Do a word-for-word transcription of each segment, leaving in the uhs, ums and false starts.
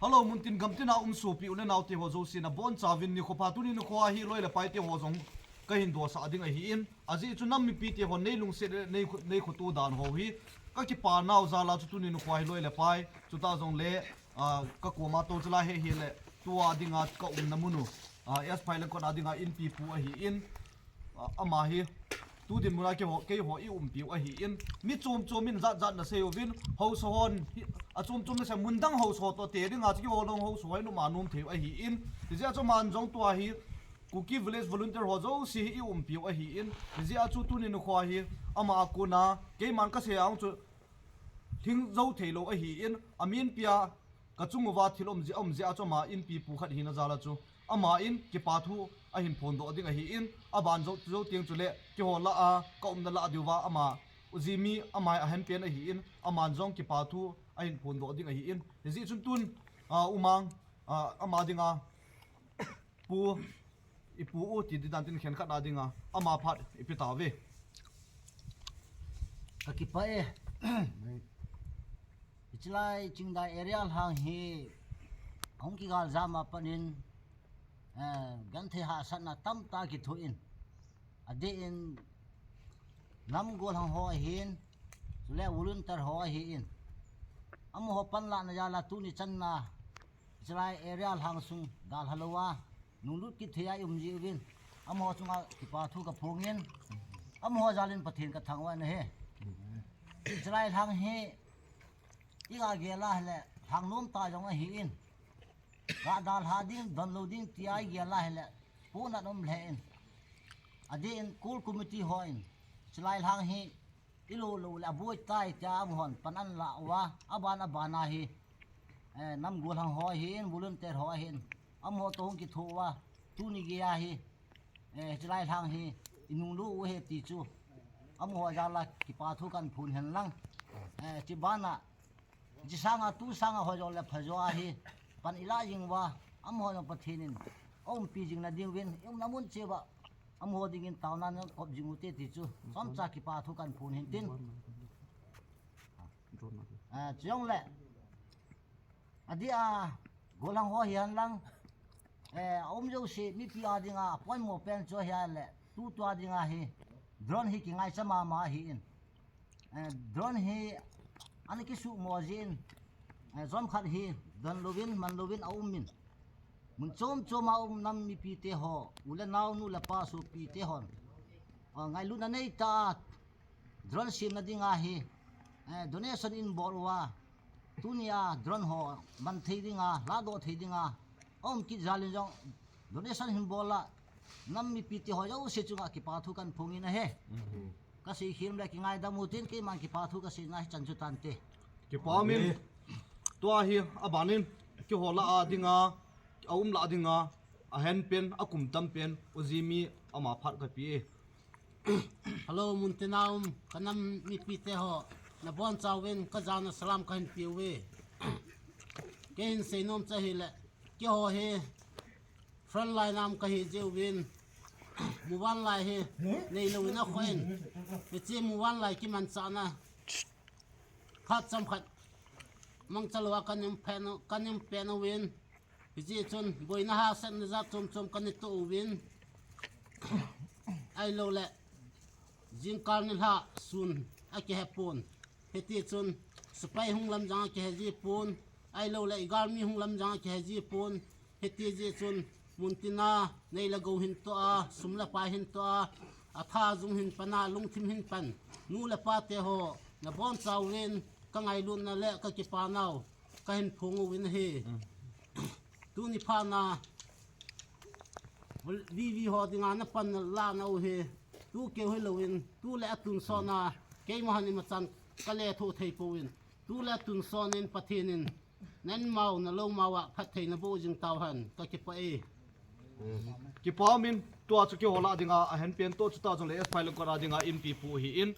Hello, muntin gamtina um sopi u le nao te ho jouse nabonchauvin nikho pha, tuni nikho hi loi le pai te ho jong kahin dosah ding ahin, ajeh chu nam mipi te ho nei lungset le nei khu-, nei khoto dan ho hi kakipa nau jal a chu tuni nikho hi loi le pai, chuta jongle, ah, kakoma tou chala he hi le tua dinga kaumna mun u, ah, S Phailang kot a dinga inpi pu ahin, ah, ama hi tu dinmun a keiho, keiho i umpiu ahin, mi chom chom in jat jat nasei uvin, haosa hon hi, a chom chom nasei mun dang haosa ho toh te dinga chu keiho dang haosa ho in um a nom thei u ahin, hijeh a chu aman jong tua hi Kuki Village Volunteer ho jouse hi i umpiu ahin, hijeh a chu tuni nikho hi ama a kona keiman kasei a chu lhing jou thei lou ahin, amin pia kachung uva thil um jeh, um jeh a chu ama inpi pu khat hina jal a chu, ama in kipa thu ahin phondoh ding ahin, aban jou, jou teng chule keiho lah a kaumna lah diuva ama, u Jimmy ama ahenpen ahin, aman jong kipa thu ahin phondoh ding ahin, hijeh chun tun, ah, U Mang, ah, ama dinga Pu, i pu u ti di dan tin khenkhat a dinga ama phat i pe tauve. Kakipah e. Hichelai Chingdai area lhang hi ahung kigal jam a pat in, eh, genthei hahsatna tamtah kithoh in, adeh in nam gollhang ho ahin, chule volunteer ho ahin, amaho panlahna jal a tuni channa hichelai area lhang sung dalha louva nunglut kit thei a i um jeh uvin, amaho chunga kipa thu kaphongin, amaho jal in Pathen kathangvah in ahi. Hichelai lhang hi i ga gel a hile lhang nom tah jong ahin, ga dalha ding, don lou ding tia i gel a hile, ponat um lheh in, adeh in core committee hon hichelai lhang hi i lo lou le aboi tai tia amahon pan ahin lah uva, aban aban a hi, eh, nam gollhang ho ahin, volunteer ho ahin, amaho toh hung kithoh uva, tuni geiya hi, eh, hichelai lhang hi i nunglut u ahi ti chu amaho jal a kipa thu kahin phon hen lang, eh, hiche ban a, hiche sang a, tu sang a ho jong le pha jo ahi, pan i lah jing uva, amaho jong Pathen in aumpi jing na diuvin, i umna mun cheh uva amaho dingin taona nakop jing ute ti chu chomcha kipa thu kahin phon hin tin. Ah, chujongle, adeh a, gollhang ho hihen lang, eh, aum jouse mipi a dinga apoimo pen chu ahi a le, tutua dinga hi drone hi kingaicha mama ahin, eh, drone hi ana kisuhmo jeh in, eh, chomkhat hi don louvin, man louvin aum in, mun chom chom a um nam mipi te ho, u le nao, nu le pa, sopi te hon, ah, ngailutna neitah a drone semna dinga hi, eh, donation in bol uva, tunia drone ho man thei dinga, ladoh thei dinga aum kit jal in jong, donation hin bol a nam mipi te ho jouse chunga kipa thu kahin phongin ahi. Kasei khel le kingaidam utin, keiman kipa thu kaseina hichan chu tante. Kipa umin, tua hi abanin keiho lah a dinga, aum lah dinga ahenpen, akum tampen u Jimmy ama phat kape e. Hello, muntina um kanam mipi te ho, nabonchauvin kajana salam kahin peuve. Keihin seinom chu ahile, keiho hi front line a um kahi jeh uvin, muvanlai hi neilouvin akhoh in, hiche muvanlai kimanchahna phat chomkhat mangcha louva kahin um pen u, kahin um pen uvin, hijeh chun boina hahsatna jat chom chom kahin toh uvin, ahiloule jingkah nilhah sun akihe pon, hitichun sepai hung lam jong akihe ji pon, ahiloule i galmi hung lam jong akihe ji pon, hiti jeh chun muntina nei le gou hin toh a, sum le pai hin toh a, atha jung hin pan a, lungthim hin pan nu le pa te ho, nabonchauvin kangailutna le kakipa nau kahin phong uvin ahi. Tuni phatna VV ho dinga napan nalahna u hi, tu keu hilouvin, tu le atunsot a, keima hon imachan kalethuh thei pouvin, tu le atunsot in Pathen in nanmau naloumau a phatthei naboh jing tauhen, kakipah e. Kipa umin, tua chu keiho lah dinga ahenpen toh, chuta jongle S Phailang kot a dinga inpi pu ahin,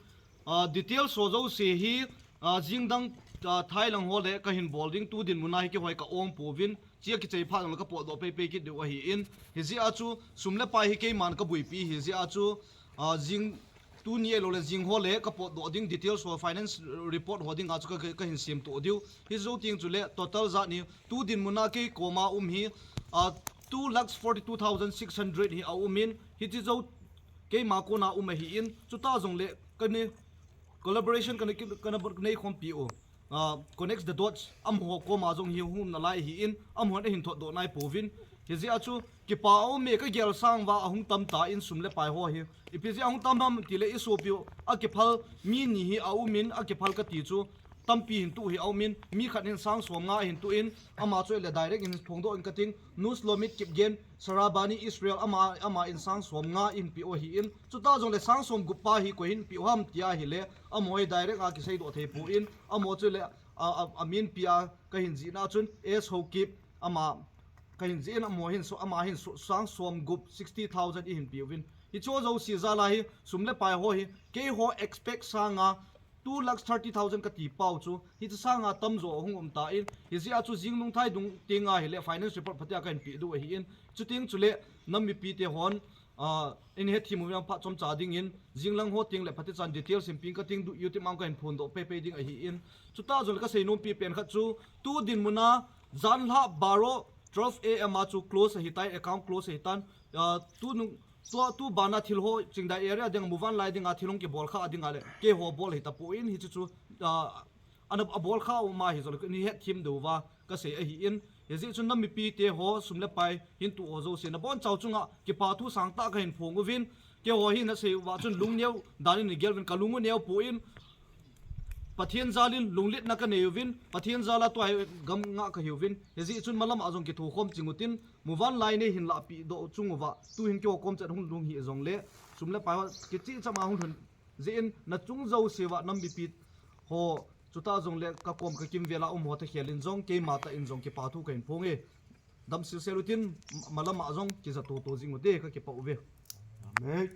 ah, details ho jouse hi, ah, jingdang, ah, thailang ho le kahin bol ding, tu dinmun a hi keiho hi ka-ong pouvin, chia kichai phat jongle kapotdoh peipei kit diu ahin, hijeh a chu sum le pai hi keiman kabuipi hijeh a chu, ah, jing tuni ahilou le jing ho le ka potdoh ding details ho, finance report ho dinga chu ka, ka, ka hin sem to diu. Hi jou teng chule total jat ni tu dinmun a kei koma um hi, a, two lakhs forty two thousand six hundred hi a um in, hiche jou keima kona um ahi in, chuta jong le ka ni collaboration ka ni, ka na nei khompi u. Ah, connects the dots, amaho koma jong hi hung um nalai ahi in, amahon ahin thot doh nai pouvin. Hijeh a chu kipa a um e, ka gel sang uva ahung tam ta in sum le pai ho hi. Ipi jeh a hung tam ham tile i sopi u a kiphal mi ni hi a um in, a kiphal ka ti chu tampi hin tu hi a um in, mi khat hin sang som nga hin tu in, ama chu le direct in phong doh in ka ting, Nu Shlomit Kipgen, Sarabani Israel, ama, ama in sang som nga in pe u ahi in, chuta jong le sang som gup pa hi koi hin pe u ham ti ahile, amaho hi direct a kisei doh thei poi, amaho chu le, a, a, a min pi a ka hin jih na chun, S Haokip, ama, ka hin jih in amaho hin so, ama hin so, sang som gup, sixty thousand i hin pe uvin. Hiche jouse jal a hi, sum le pai ho hi, keiho expect sanga, two lakhs thirty thousand ka ti pau chu, hiche sanga tamjo ahung um ta in, hijeh a chu jing lungthai dung teng ahile, finance report phatea ka hin pe diu ahi in, chuteng chule, nam mipi te hon, ah, in hethem u vang phat chomcha ding in, jing lang ho teng le phatea chan details in ping ka ting du, YouTube a ka hin phon doh pei pei ding ahi in, chuta jong le ka sei nom pi pen khat chu, tu dinmun a, janhi baro, twelve A M a chu close ahi tai, account close ahi tan, ah, tu nung, tua, tu bana thil ho, Chingdai area ding, Muvanlai dinga thil hung kibol kha dinga le, keiho bol hi ta poi, hichu chu, ah, ana, a bol kha u ma hi jong le, ni hethem diu va, ka sei ahi in, hijeh chun nam mipi te ho, sum le pai, hin tu ho jouse, na bonchau chunga, kipa thu sangtah ka hin phong uvin, keiho hi na sei uva chun lungneo, dan in ni gel uvin ka lung u neo poi, Pathen jal in lunglhahna ka nei uvin, Pathen jal a tua hi gam ngah ka hi uvin, hijeh chun malam a jong kitho khom ching utin, Muvanlai nei hin lahpi doh chung uva, tu hin keiho kom chet hung lhung hi jong le, sum le pai ho kicheh chama hung lhun jeh in, na chung jouse uva nam mipi ho, chuta jong le ka kom ka kim vel a um ho thakhel in jong, keima tah in jong kipa thu ka hin phong e. Dam sel sel utin, malam a jong kija to to jing ute, ka kipah uve. Amen.